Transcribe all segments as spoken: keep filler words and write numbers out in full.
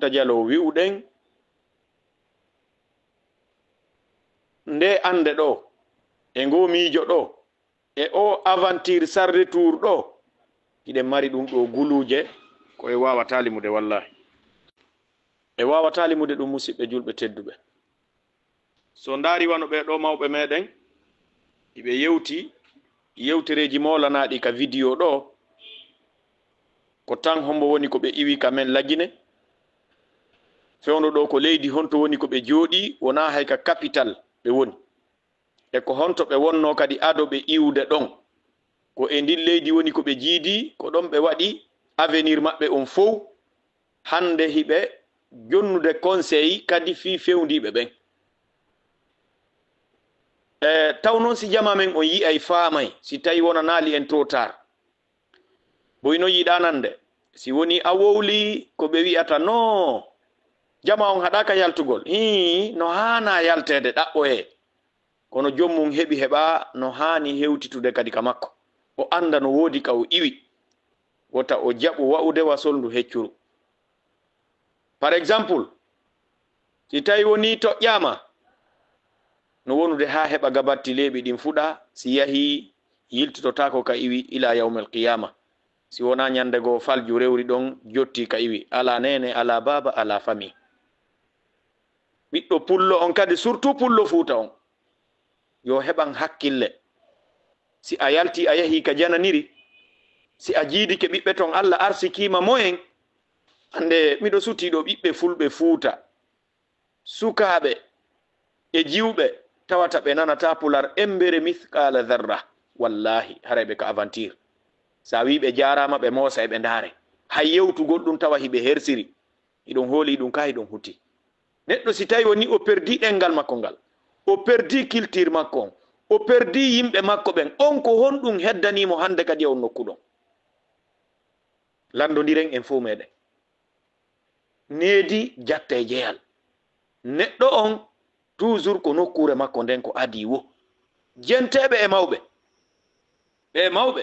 Fuuta Jaloo wi'uɗen, nde annde ɗoo, e ngoo miijo ɗoo, e oo aventure sans retour ɗoo, hiɗen mari ɗum ɗoo guluuje, ko e waawataa limude, wallaahi. E waawataa limude ɗum, musiɓɓe julɓe tedduɓe. So ndaari wano ɓee ɗoo mawɓe meɗen, hiɓe yewti yewtereeji moolanaaɗi ka video ɗoo, ko tan hombo woni ko ɓe iwi ka men Lagine? Fewndo ɗoo ko leydi honto woni ko ɓe jooɗii, wonaa hay ka capital ɓe woni. E ko honto ɓe wonnoo kadi ado ɓe iwude ɗon? Ko e ndin leydi woni ko ɓe jiidi, ko ɗon ɓe waɗi avenir maɓɓe on fow. Hannde hiɓe jonnude conseil kadi fii fewndiiɓe ɓen. E, taw non si jama men on yi'ay faamay, si tawi wonanaali en trop tard. Boy no yiɗaa nande, si woni a wowli ko ɓe wi'ata no, jama on haɗaaka yaltugol. Hii, no haanaa yalteede, ɗaɓɓoyee. Kono joom mum heɓi heɓaa no haani hewtitude kadi ka makko. O annda no woodi ka o iwi. Wota o jaɓu wa'ude wa solndu heccuru. Par exemple, si tawi woni toƴƴaama, no wonude haa heɓa gabatti leeɓi ɗin fuɗa, si yahii, yiltitotaako ka iwi ila yawmel qiyaama. Si wonaa ñande goo falju rewri ɗon, jottii ka iwi. Alaa neene, alaa baaba, alaa famii. Ɓiɗɗo pullo on kadi, surtout pullo Fuuta on, yo heɓan hakkille. Si a yaltii a yahii ka jananiri, si a jiidike ɓiɓɓe ton, Alla arsikiima moyen, annde miɗo sutii ɗoo ɓiɓɓe fulɓe Fuuta, sukaaɓe e jiwɓe, tawata ɓe nanataa pular embere mithqala dharra. Wallaahi, haray ɓe ka aventure. Sa wii ɓe jaaraama, ɓe moosa e ɓe ndaare. Hay yewtugol ɗum tawa hiɓe hersiri. Hiɗon hooli ɗum ka hiɗon huti. Neɗɗo si tawi woni o perdi ɗemngal makko ngal, o perdi culture makko on, o perdi yimɓe makko ɓen, on ko honɗum heddanii mo hannde kadi e on nokku ɗon? Lanndondiren en fow meɗen. Needi jatta e jeyal. Neɗɗo on toujours ko nokkuure makko nden ko adii wo. Jenteeɓe e mawɓe. Ɓe mawɓe.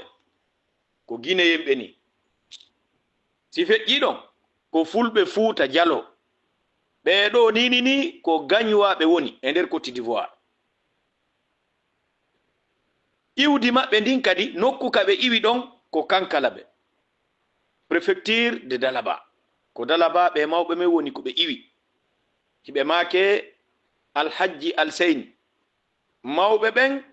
Ko Gineyen ɓe ni. Si feƴƴii ɗon, ko fulɓe Fuuta Jaloo. Ɓee ɗoo ni, ni, ni, ko gañuwaaɓe woni e nder Côte d'Ivoire. Iwdi maɓɓe ndin kadi, nokku ka ɓe iwi ɗon, ko Kankalabe. Préfecture de Dalaba. Ko Dalaba ɓe mawɓe men woni ko ɓe iwi. Hiɓe maake Alhajji Alseyni. Mawɓe ɓen,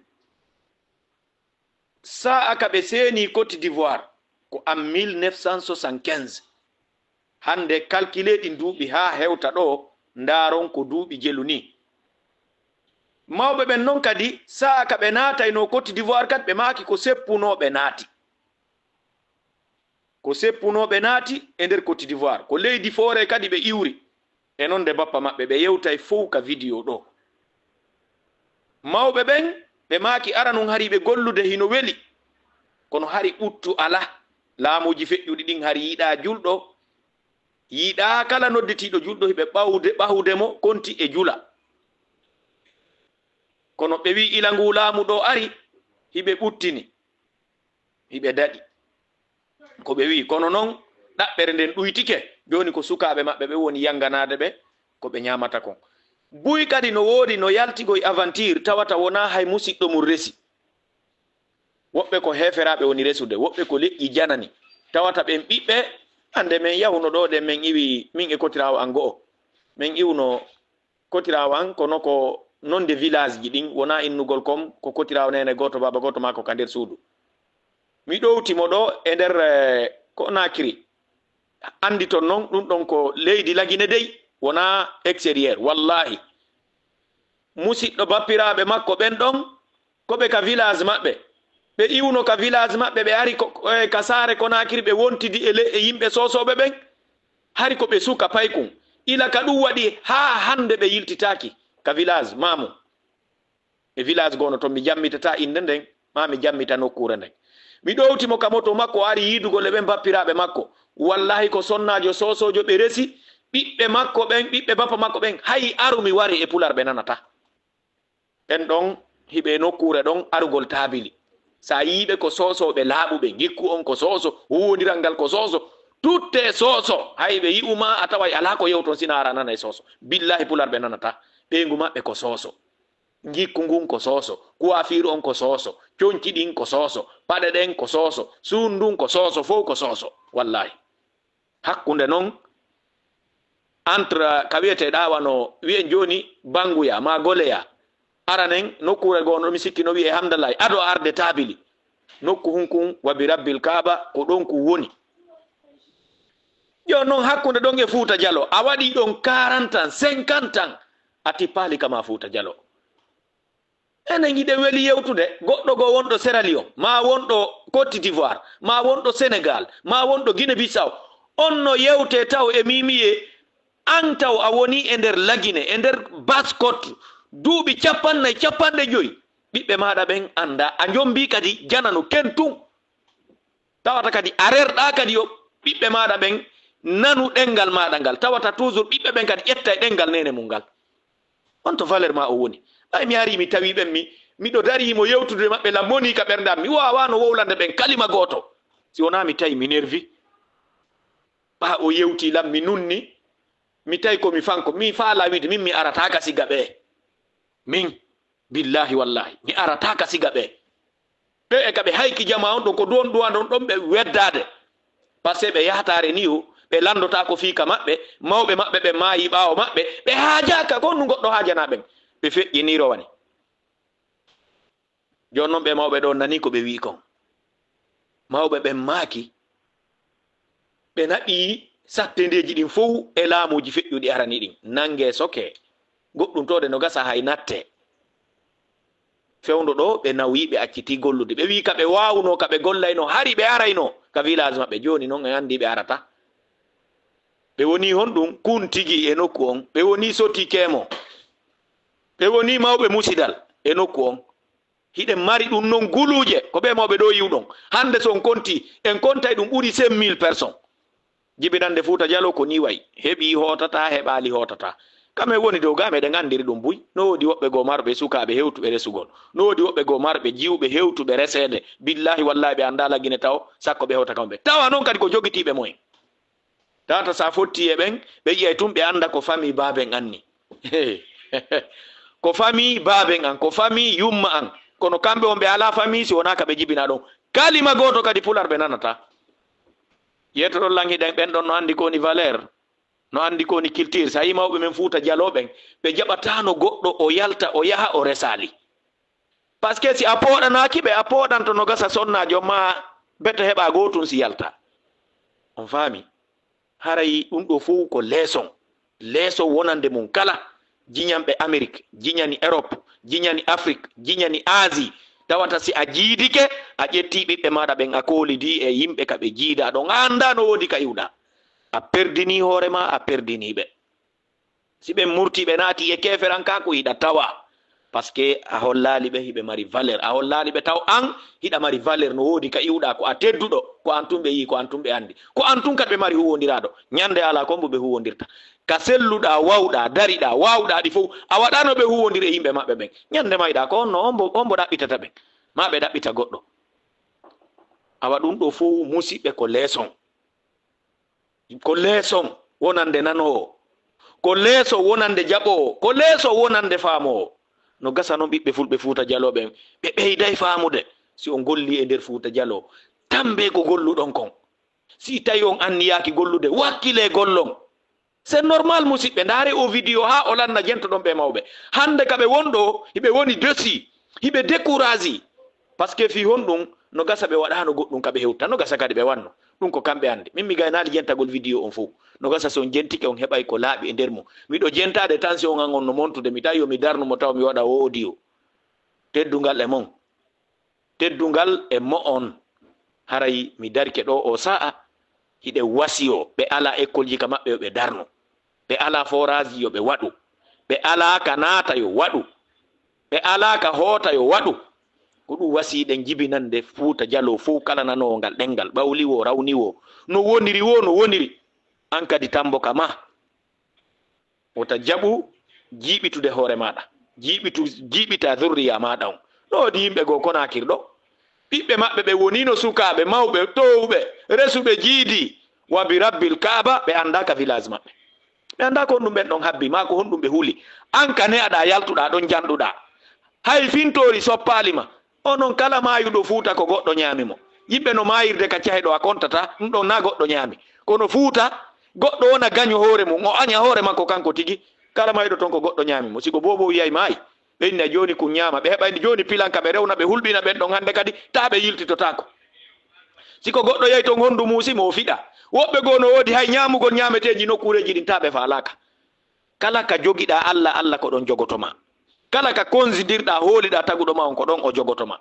sa'a ka ɓe seeni Côte d'Ivoire ko en mille neuf cent soixante-quinze. Hannde, calculer ɗin duuɓi haa hewta ɗoo, ndaaron ko duuɓi jelu ni. Mawɓe ɓen non kadi, sa'a ka ɓe naataynoo Côte d'Ivoire kadi, ɓe maaki ko seppunoo ɓe naati. Ko seppunoo ɓe naati e nder Côte d'Ivoire. Ko leydi foore kadi ɓe iwri. E non nde bappa maɓɓe, ɓe yewtay fow ka video ɗoo. Mawɓe ɓen, ɓe maaki aranun hari ɓe gollude hino weli. Kono hari ɓuttu alaa. Laamuuji feƴƴuɗi ɗin hari yiɗaa julɗo. Yiɗaa kala nodditiiɗo julɗo hiɓe ɓawde, ɓahude mo konti e jula. Kono ɓe wi'i ila nguu laamu ɗoo ari, hiɓe ɓuttini. Hiɓe daɗi. Ko ɓe wi'i, kono non ɗaɓɓere nden ɗuytike, jooni ko sukaaɓe maɓɓe ɓe woni yanganaade ɓe ko ɓe ñaamata kon. Buy kadi no woodi no yaltigoy aventure tawata wonaa hay musiɗɗo mum resi. Woɓɓe ko heeferaaɓe woni resude, woɓɓe ko leƴƴi janani. Tawata ɓen ɓiɓɓe, annde men yahuno ɗoo ɗen, men iwi, min e kotiraawo an go'o. Men iwno kotiraawo an, kono ko nonde village ji ɗin, wonaa innugol kon, ko kotiraawo neene gooto, baaba gooto, maa ko ka nder suudu. Mi ɗowti mo ɗoo e nder, eh, Conakry. Anndi ton non, ɗum ɗon ko leydi Lagine dey, wonaa extérieur. Wallaahi. Musiɗɗo bappiraaɓe makko ɓen ɗon, ko ɓe ka village maɓɓe. Ɓe iwno ka village maɓɓe, ɓe ari ko, ko, eh, ka saare Conakry, ɓe wontidi e le-, e yimɓe soosooɓe ɓen. Hari ko ɓe suka paykun. Ila ka ɗum waɗi haa hannde ɓe yiltitaaki ka village maamu. E village goono ton, mi jammitataa innde nden, maa mi jammita nokkuure nden. Mi ɗowti mo ka moto makko, o ari yiidugol e ɓen bappiraaɓe makko. Wallaahi ko sonnaajo soosoojo ɓe resi, ɓiɓɓe makko ɓen, ɓiɓɓe bappa makko ɓen, hay aru mi wari e pular ɓe nanataa. Ɓen ɗon hiɓe e nokkuure ɗon arugol taabili. Sa yiiɓe ko soosooɓe laaɓuɓe, ngikku on ko sooso, huuwondiral ngal ko sooso, Tutte e soso, hay ɓe yi'u ma a taway alaa ko yewton sina ara nana e soso. Billahi pular ɓe nanata. Ɓeyngu maɓɓe ko soso. Ngikku ngun ko soso. Kuwafiiru on ko soso. Conci ɗin ko soso. Paɗe ɗen ko soso. Suundun ko soso. Fow ko soso. Wallahi. Hakkunde non, entre ka wi'etee ɗaa wano, wi'en jooni Banguya, maa Goleya. Aranen, nokkuure goo no mi sikki no wi'ee Hamdalaay, ado arde taabili. Nokku hun kun, wa bi Rabbil Kaaba, ko ɗon kun woni. Jooni non hakkunde ɗon e Fuuta Jaloo, a waɗii ɗon quarante ans, cinquante ans, a tippaali ka maa Fuuta Jaloo. Enen hiɗen weli yewtude, goɗɗo goo wonɗo Sierra Leone, maa wonɗo Côte d'Ivoire, maa wonɗo Sénégal, maa wonɗo Guinée Bissau, on no yewtee taw e mimiyee, an taw a wonii e nder Lagine, e nder Basse-Côte, duuɓi cappannayi, capanɗe jowi, ɓiɓɓe maaɗa ɓen anndaa, a njombii kadi janano ken tun. Tawata kadi a rerɗaa kadi yo ɓiɓɓe maaɗa ɓen nanu ɗenngal maaɗa ngal. Tawata toujours ɓiɓɓe ɓen kadi ƴettay ɗenngal neene mun ngal. On to valeur maa o woni. Ɓay mi arii mi tawii ɓen mi, miɗo darii mo yewtude e maɓɓe, lan monii ka ɓernde am. Mi waawaano wowlande ɓen kalima gooto. Si wonaa mi tawi mi nervi. Ɓaa o yewtii lan mi nunni. Mi tawi ko mi fanko. Mi faalaa wiide min mi arataa ka siga ɓee. Min. Billahi wallahi, mi arataa ka siga ɓe. Ɓe e ka ɓe hayki jamaa on ɗon, ko duwon duwande on ɗon ɓe weddaade. Parce que ɓe yahataare ni o, ɓe landotaako fii ka maɓɓe, mawɓe maɓɓe ɓe maayi ɓaawo maɓɓe, ɓe haajaaka ko honɗun goɗɗo haajanaa ɓen. Ɓe feƴƴi ni rowani. Jooni non ɓe mawɓe ɗon nanii ko ɓe wi'i kon. Mawɓe ɓen maaki, ɓe naɓii sattendeeji ɗin fow e laamuuji feƴƴuɗi arani ɗin. Nangee sokee. Goɗɗun toode no gasa hay nattee. Fewndo ɗoo, ɓe nawii, ɓe accitii gollude. Ɓe wi'i ka ɓe waawunoo, ka ɓe gollaynoo, hari ɓe araynoo ka village maɓɓe. Jooni non en anndii ɓe arataa. Ɓe wonii honɗun? Kuntigi e nokku on. Ɓe wonii Sotti Keemo. Ɓe wonii mawɓe Musidal e nokku on. Hiɗen mari ɗun non guluuje, ko ɓee mawɓe ɗoo yi'uɗon. Hannde so on kontii, en kontay ɗun ɓuri cinq mille personnes. Jibinannde Fuuta Jaloo ko nii wa'i. Heɓii hootataa, heɓaali hootataa. Ka men woni dow gaa, meɗen anndiri ɗun buy. No woodi woɓɓe goo marɓe sukaaɓe hewtuɓe resugol. No woodi woɓɓe goo marɓe jiwɓe hewtuɓe reseede. Billahi wallahi ɓe anndaa Lagine tawo, sakko ɓe hewta kamɓe. Tawa non kadi ko jogitiiɓe moyen. Tawata sa fotti e ɓen, ɓe yi'ay tun ɓe annda ko famii baaben an ni. Ko famii baaben an, ko famii yumma an. Kono kamɓe on ɓe alaa famii si wonaa ka ɓe jibinaa ɗon. Kalima gooto kadi pular ɓe nanataa. Yettoɗon lan hiɗen ɓen ɗon no anndi ko woni valeur, no anndi ko woni culture. Sa yii mawɓe men Fuuta Jaloo ɓen, ɓe jaɓataano goɗɗo o yalta, o yaha, o resaali. Parce que si a pooɗanaaki ɓe, a pooɗanto no gasa sonnaajo ma bete heɓa gootun si yalta. On faami? Haray ɗun ɗoo fow ko leeson. Leeson wonande mun kala. Jiñanɓe Amerik, jiñani Erop, jiñani Afrik, jiñani Azi. Tawata si a jiidike, a ƴettii ɓiɓɓe maaɗa ɓen a koolidii e yimɓe ka ɓe jiidaa ɗon, a anndaa no woodi ka iwɗaa. A perdinii hoore maa, a perdinii ɓe. Si ɓen murtii ɓe naatii e keeferankaaku, hiɗa tawa. Parce que a hollaali ɓe hiɓe mari valeur. A hollaali ɓe taw an hiɗa mari valeur, no woodi ka iwɗaa, ko a tedduɗo, ko an tun ɓe yii, ko an tun ɓe anndi. Ko an tun kadi ɓe mari huuwondiraaɗo. Ñannde alaa ko mbo ɓe huuwondirta. Ka selluɗaa, wawɗaa, dariɗaa, waawɗaa ɗi fow, a waɗaano ɓe huuwondir e yimɓe maɓɓe ɓen. Ñannde mayɗaa ko on no on mbo, on mbo ɗaɓɓitata ɓen. Maa ɓe ɗaɓɓita goɗɗo. Awa ɗun ɗoo fow musiɓɓe ko leeson. Ko leeson wonande nanoowo, ko leeson wonande jaɓoowo, ko leeson wonande faamoowo. No gasa non ɓiɓɓe fulɓe Fuuta Jaloo ɓen, ɓe ɓeyday faamude. Si on gollii e nder Fuuta Jaloo, tammbee ko golluɗon kon. Si tawi on anniyaaki gollude, wakkilee gollon. C'est normal, musiɓɓe, ndaaree oo vidéo haa o lanna jentoɗon ɓe mawɓe. Hannde ka ɓe won ɗoo, hiɓe woni desi, hiɓe découragé. Parce que fii honɗun? No gasa ɓe waɗaano goɗɗun ka ɓe hewta, no gasa kadi ɓe wanno. Ɗun ko kamɓe anndi. Min mi gaynaali jentagol vidéo on fow. No gasa si on jentike on heɓay ko laaɓi e nder mun. Miɗo jentaade tension an on no montude, mi tawi yo mi darnu mo taw mi waɗa oo audio. Teddungal e mon. Teddungal e mo'on. Haray mi darike ɗoo oo saa'a, hiɗen wasiyoo ɓe alaa ekkolji ka maɓɓe yo ɓe darnu. Ɓe alaa forage yo ɓe waɗu. Ɓe alaa ka naata yo waɗu. Ɓe alaa ka hoota yo waɗu. Ko ɗun wasiyiɗen jibinande Fuuta Jaloo fow, kala nanoowo ngal ɗenngal, ɓawli woo, rawni woo, no woniri woo, no woniri. An kadi tambo ka maa. Wota jaɓu jiiɓitude hoore maaɗa. Jiiɓitu, jiiɓita zurriya maaɗa on. No woodi yimɓe goo Konaakiri ɗoo. Ɓiɓɓe maɓɓe ɓe woniino sukaaɓe, mawɓe, toowuɓe, resuɓe jiidi. Wa bi rabbil kaaba, ɓe annda ka village maɓɓe. Ɓe annda ko honɗum ɓen ɗon habbi, maa ko honɗum ɓe huli. An ka ne'aɗaa, yaltuɗaa ɗon, janɗuɗaa. Hay fintoori soppaali ma. Onon kala maayuɗo Fuuta ko goɗɗo ñaami mo. Yimɓe no maayirde ka cehe ɗo a kontata, ɗum ɗon na goɗɗo ñaami. Kono Fuuta, goɗɗo wona gaño hoore mum, o aña hoore makko kanko tigi. Kala maayuɗo ton ko goɗɗo ñaami mo. Si ko boobo wiyay maayi, ɓe inna jooni kun ñaama. Ɓe heɓayni jooni pilanka, ɓe rewna, ɓe hulɓina ɓen ɗon hannde kadi, taa ɓe yiltitotaako. Si ko goɗɗo yahi ton honndu muusi mo, o fiɗa. Woɓɓe goo no woodi hay ñaamugol ñaameteeji nokkuureeji ɗin, taa ɓe faalaaka. Kala ka jogiɗaa Alla, Alla ko ɗon jogoto ma. Kala ka konsindirɗaa, hooliɗaa taguɗo ma on, ko ɗon o jogoto ma.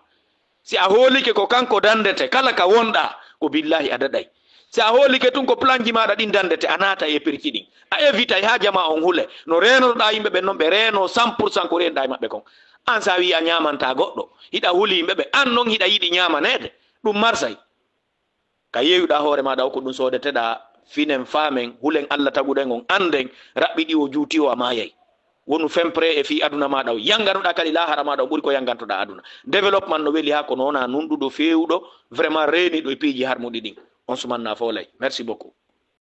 Si a hoolike ko kanko dandete, kala ka wonɗaa, ko billaahi a daɗay. Si a hoolike tun ko planji maaɗa ɗin dandete, a naatay e pirci ɗin. A evitay haa jamaa on hule. No reenotoɗaa yimɓe ɓen non, ɓe reenoo cent pour cent ko reenɗaa e maɓɓe kon. An si a wi'i a ñaamantaa goɗɗo, hiɗa huli yimɓe ɓe, an non hiɗa yiɗi ñaamaneede, ɗum marsay. Ka yeeyuɗaa hoore maaɗa o, ko ɗum soodeteɗaa, finen, faamen, hulen Alla taguɗen on, annden, raɓɓiɗi o, juuti o, a maayay. Wonu fempre e fii aduna maaɗa o, yanganuɗaa kadi laahara maaɗa o ɓuri ko yangantoɗaa aduna. Développement no weli haa kono wonaa nunɗuɗo, feewuɗo, vraiment reeniiɗo e piiji harmuɗi ɗin. On suman na foolay. Merci beaucoup.